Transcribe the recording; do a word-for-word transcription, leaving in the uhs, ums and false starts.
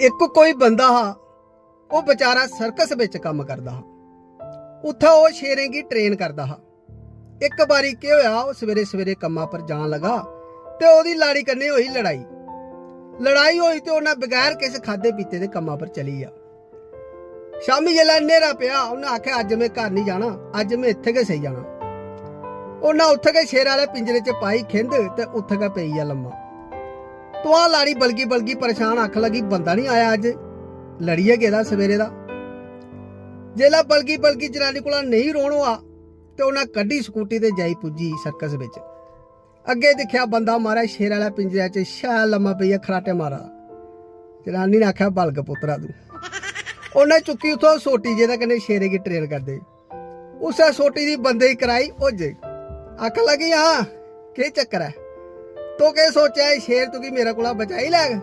इक कोई बंदा हा, ओह् बेचारा सर्कस बिच कम्म करदा हा। उत्थै ओह् शेरें गी ट्रेन करदा हा। इक बारी केह् होआ, ओह् सवेरे सवेरे कम्मा पर जान लगा ते ओह्दी लाड़ी कन्नै होई लड़ाई। लड़ाई होई ते उन्नै बगैर किश खाद्धे पीते दे कम्मा पर चली गेआ। शामी जेल्लै न्हेरा पेआ, उन्नै आखेआ, "अज्ज में घर निं जाना, अज्ज में इत्थै गै सेई जाना।" उन्नै उत्थै गै शेर आह्ले पिंजरे च पाई खिंद ते उत्थै गै पेई गेआ लम्मा। तुआं लाड़ी बलगी बलगी परेशान आखन लगी, "बंदा निं आया अज्ज, लड़ियै गेदा सवेरे दा।" जेल्लै बलगी बलगी जनानी कोला नेईं रौह्न होआ ते उन्नै कड्ढी स्कूटी ते जाई पुज्जी सर्कस बिच। अग्गें दिक्खेआ, बंदा मारै शेर आह्ले पिंजरे च शैल लम्मा पेइयै खराटे मारा दा। जनानी ने आखेआ, "बलग पुत्तरा तू।" उन्नै चुक्की उत्थुआं सोटी जेह्दे कन्नै शेरे गी ट्रेन करदे। उस्सै सोटी दी बंदे गी कराई उज्ज। आखन लगी, "हां, केह् चक्कर ऐ? तूं केह् सोचेआ, एह् शेर तुगी मेरे कोला बचाई लैग?"